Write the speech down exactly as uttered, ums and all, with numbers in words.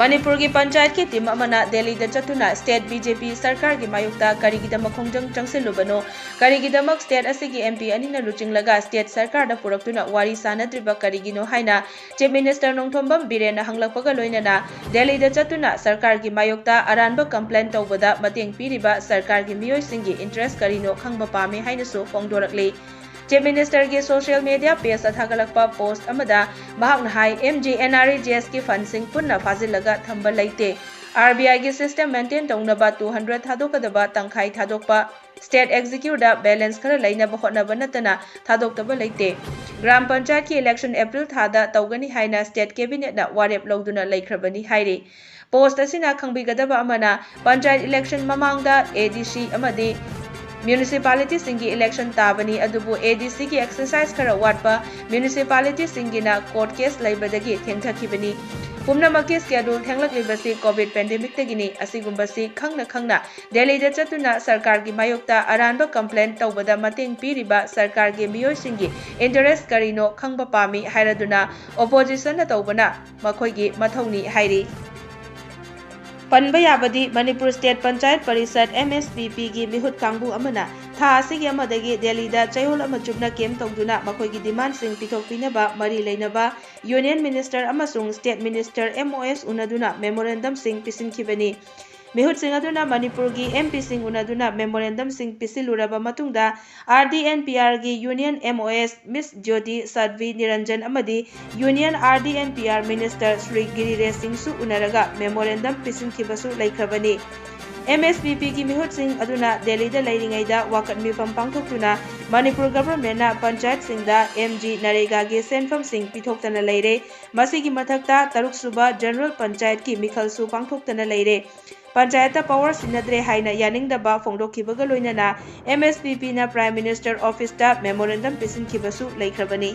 ꯃꯅꯤꯄꯨꯔꯒꯤ ꯄꯟꯆꯥꯌꯠꯀꯤ ꯇꯤꯝ ꯑꯃꯅ ꯗꯦꯜꯂꯤꯗ ꯆꯠꯇꯨꯅ ꯁ꯭ꯇꯦꯠ ꯕꯤ ꯖꯦ ꯄꯤ ꯁꯔꯀꯥꯔꯒꯤ ꯃꯥꯌꯣꯛꯇ ꯀꯔꯤꯒꯤꯗꯃꯛ ꯈꯣꯡꯖꯪ ꯆꯪꯁꯤꯜꯂꯨꯕꯅꯣ, ꯀꯔꯤꯒꯤꯗꯃꯛ ꯁ꯭ꯇꯦꯠ ꯑꯁꯤꯒꯤ ꯑꯦꯝ ꯄꯤ ꯑꯅꯤꯅ ꯂꯨꯆꯤꯡꯂꯒ ꯁ꯭ꯇꯦꯠ ꯁꯔꯀꯥꯔꯗ ꯄꯨꯔꯛꯇꯨꯅ ꯋꯥꯔꯤ ꯁꯥꯅꯗ꯭ꯔꯤꯕ ꯀꯔꯤꯒꯤꯅꯣ ꯍꯥꯏꯅ ꯆꯤꯐ ꯃꯤꯅꯤꯁꯇꯔ ꯅꯣꯡꯊꯣꯝꯕꯝ ꯕꯤꯔꯦꯟꯅ ꯍꯪꯂꯛꯄꯒ ꯂꯣꯏꯅꯅ ꯗꯦꯜꯂꯤꯗ ꯆꯠꯇꯨꯅ ꯁꯔꯀꯥꯔꯒꯤ ꯃꯥꯌꯣꯛꯇ ꯑꯔꯥꯟꯕ ꯀꯝꯄ꯭ꯂꯦꯟ ꯇꯧꯕꯗ ꯃꯇꯦꯡ ꯄꯤꯔꯤꯕ ꯁꯔꯀꯥꯔꯒꯤ ꯃꯤꯑꯣꯏꯁꯤꯡꯒꯤ ꯏꯟꯇꯔꯦꯁ ꯀꯔꯤꯅꯣ ꯈꯪꯕ ꯄꯥꯝꯃꯤ ꯍꯥꯏꯅꯁꯨ ꯐꯣꯡꯗꯣꯔꯛꯂꯤ꯫ ꯆꯤꯐ ꯃꯤꯅꯤꯁꯇꯔꯒꯤ ꯁꯣꯁꯤꯌꯦꯜ ꯃꯤꯗꯤꯌꯥ ꯄꯦꯖꯇ ꯊꯥꯒꯠꯂꯛꯄ ꯄꯣꯁꯠ ꯑꯃꯗ ꯃꯍꯥꯛꯅ ꯍꯥꯏ, M G N R E G ꯑꯦꯁꯀꯤ ꯐꯟꯁꯤꯡ ꯄꯨꯟꯅ ꯐꯥꯖꯤꯜꯂꯒ ꯊꯝꯕ ꯂꯩꯇꯦ꯫ ꯑꯥꯔ ꯕꯤ ꯑꯥꯏꯒꯤ ꯁꯤꯁꯇꯦꯝ ꯃꯦꯟꯇꯦꯟ ꯇꯧꯅꯕ ꯇꯨ ꯍꯟꯗ꯭ꯔꯦꯠ ꯊꯥꯗꯣꯛꯀꯗꯕ ꯇꯪꯈꯥꯏ ꯊꯥꯗꯣꯛꯄ, ꯁ꯭ꯇꯦꯠ ꯑꯦꯛꯖꯤꯀ꯭ꯌꯨꯇꯤꯚꯇ ꯕꯦꯂꯦꯟꯁ ꯈꯔ ꯂꯩꯅꯕ ꯍꯣꯠꯅꯕ ꯅꯠꯇꯅ ꯊꯥꯗꯣꯛꯇꯕ ꯂꯩꯇꯦ꯫ ꯒ꯭ꯔꯥꯝ ꯄꯟꯆꯥꯌꯠꯀꯤ ꯏꯂꯦꯛꯁꯟ ꯑꯦꯄ꯭ꯔꯤꯜ ꯊꯥꯗ ꯇꯧꯒꯅꯤ ꯍꯥꯏꯅ ꯁ꯭ꯇꯦꯠ ꯀꯦꯕꯤꯅꯦꯠꯅ ꯋꯥꯔꯦꯞ ꯂꯧꯗꯨꯅ ꯂꯩꯈ꯭ꯔꯕꯅꯤ ꯍꯥꯏꯔꯤ꯫ ꯄꯣꯁꯠ ꯑꯁꯤꯅ ꯈꯪꯕꯤꯒꯗꯕ ꯑꯃꯅ, ꯄꯟꯆꯥꯌꯠ ꯏꯂꯦꯛꯁꯟ ꯃꯃꯥꯡꯗ ꯑꯦ ꯗꯤ ꯁꯤ ꯑꯃꯗꯤ ꯃ꯭ꯌꯨꯅꯤꯁꯤꯄꯥꯂꯤꯇꯤꯁꯤꯡꯒꯤ ꯏꯂꯦꯛꯁꯟ ꯇꯥꯕꯅꯤ, ꯑꯗꯨꯕꯨ ꯑꯦ ꯗꯤ ꯁꯤꯒꯤ ꯑꯦꯛꯁꯔꯁꯥꯏꯖ ꯈꯔ ꯋꯥꯠꯄ ꯃ꯭ꯌꯨꯅꯤꯁꯤꯄꯥꯂꯤꯇꯤꯁꯤꯡꯒꯤꯅ ꯀꯣꯔꯠ ꯀꯦꯁ ꯂꯩꯕꯗꯒꯤ ꯊꯦꯡꯊꯈꯤꯕꯅꯤ꯫ ꯄꯨꯝꯅꯃꯛꯀꯤ ꯁ꯭ꯀꯦꯗꯨꯜ ꯊꯦꯡꯂꯛꯂꯤꯕꯁꯤ ꯀꯣꯚꯤꯗ ꯄꯦꯟꯗꯦꯃꯤꯛꯇꯒꯤꯅꯤ꯫ ꯑꯁꯤꯒꯨꯝꯕꯁꯤ ꯈꯪꯅ ꯈꯪꯅ ꯗꯦꯜꯂꯤꯗ ꯆꯠꯇꯨꯅ ꯁꯔꯀꯥꯔꯒꯤ ꯃꯥꯌꯣꯛꯇ ꯑꯔꯥꯟꯕ ꯀꯝꯄ꯭ꯂꯦꯟ ꯇꯧꯕꯗ ꯃꯇꯦꯡ ꯄꯤꯔꯤꯕ ꯁꯔꯀꯥꯔꯒꯤ ꯃꯤꯑꯣꯏꯁꯤꯡꯒꯤ ꯏꯟꯇꯔꯦꯁ ꯀꯔꯤꯅꯣ ꯈꯪꯕ ꯄꯥꯝꯃꯤ ꯍꯥꯏꯔꯗꯨꯅ ꯑꯣꯄꯣꯖꯤꯁꯟꯅ ꯇꯧꯕꯅ ꯃꯈꯣꯏꯒꯤ ꯃꯊꯧꯅꯤ ꯍꯥꯏꯔꯤ꯫ ꯄꯟꯕ ꯌꯥꯕꯗꯤ Manipur state panchayat parishad, M S ꯄꯤ ꯄꯤꯒꯤ ꯃꯤꯍꯨꯠ ꯀꯥꯡꯕꯨ ꯑꯃꯅ ꯊꯥ ꯑꯁꯤꯒꯤ ꯑꯃꯗꯒꯤ ꯗꯦꯜꯂꯤꯗ ꯆꯌꯣꯜ ꯑꯃ ꯆꯨꯞꯅ ꯀꯦꯝꯞ ꯇꯧꯗꯨꯅ ꯃꯈꯣꯏꯒꯤ ꯗꯤꯃꯥꯟꯁꯤꯡ ꯄꯤꯊꯣꯛꯄꯤꯅꯕ ꯃꯔꯤ ꯂꯩꯅꯕ ꯌꯨꯅꯤꯌꯟ ꯃꯤꯅꯤꯁꯇꯔ ꯑꯃꯁꯨꯡ ꯁ꯭ꯇꯦꯠ ꯃꯤꯅꯤꯁꯇꯔ, ꯑꯦꯝ ꯑꯣ ꯑꯦꯁ, ꯎꯅꯗꯨꯅ ꯃꯦꯃꯣꯔꯦꯟꯗꯝꯁꯤꯡ ꯄꯤꯁꯤꯟꯈꯤꯕꯅꯤ꯫ ꯃꯤꯍꯨꯠꯁꯤꯡ ꯑꯗꯨꯅ ꯃꯅꯤꯄꯨꯔꯒꯤ ꯑꯦꯝ ꯄꯤꯁꯤꯡ ꯎꯅꯗꯨꯅ ꯃꯦꯃꯣꯔꯦꯟꯗꯝꯁꯤꯡ ꯄꯤꯁꯤꯜꯂꯨꯔꯕ ꯃꯇꯨꯡꯗ, ꯑꯥꯔ ꯗꯤ ꯑꯦꯟ ꯄꯤ ꯑꯥꯔꯒꯤ union M O S Miss Jyoti Sadhvi Niranjan ꯑꯃꯗꯤ union R D N P R minister Shri Giriraj ꯁꯤꯡꯁꯨ ꯎꯅꯔꯒ ꯃꯦꯃꯣꯔꯦꯟꯗꯝ ꯄꯤꯁꯤꯟꯈꯤꯕꯁꯨ ꯂꯩꯈ꯭ꯔꯕꯅꯤ꯫ ꯑꯦꯝ ꯑꯦꯁ ꯄꯤ ꯄꯤꯒꯤ ꯃꯤꯍꯨꯠꯁꯤꯡ ꯑꯗꯨꯅ ꯗꯦꯜꯂꯤꯗ ꯂꯩꯔꯤꯉꯩꯗ ꯋꯥꯀꯠ ꯃꯤꯐꯝ ꯄꯥꯡꯊꯣꯛꯇꯨꯅ ꯃꯅꯤꯄꯨꯔ ꯒꯚꯔꯟꯃꯦꯟꯠꯅ ꯄꯟꯆꯥꯌꯠꯁꯤꯡꯗ ꯑꯦꯝ ꯖꯤ ꯅꯔꯦꯒꯥꯒꯤ ꯁꯦꯟꯐꯝꯁꯤꯡ ꯄꯤꯊꯣꯛꯇꯅ ꯂꯩꯔꯦ꯫ ꯃꯁꯤꯒꯤ ꯃꯊꯛꯇ ꯇꯔꯨꯛꯁꯨꯕ ꯖꯦꯅꯔꯦꯜ ꯄꯟꯆꯥꯌꯠꯀꯤ ꯃꯤꯈꯜꯁꯨ ꯄꯥꯡꯊꯣꯛꯇꯅ ꯂꯩꯔꯦ꯫ ꯄꯟꯆꯥꯌꯠꯇ ꯄꯋꯥꯔ ꯁꯤꯟꯅꯗ꯭ꯔꯦ ꯍꯥꯏꯅ ꯌꯥꯅꯤꯡꯗꯕ ꯐꯣꯡꯗꯣꯛꯈꯤꯕꯒ ꯂꯣꯏꯅꯅ ꯑꯦꯝ ꯑꯦꯁ ꯄꯤ ꯄꯤꯅ ꯄ꯭ꯔꯥꯏꯝ ꯃꯤꯅꯤꯁꯇꯔ ꯑꯣꯐꯤꯁꯇ ꯃꯦꯃꯣꯔꯦꯟꯗꯝ ꯄꯤꯁꯤꯟꯈꯤꯕꯁꯨ ꯂꯩꯈ꯭ꯔꯕꯅꯤ꯫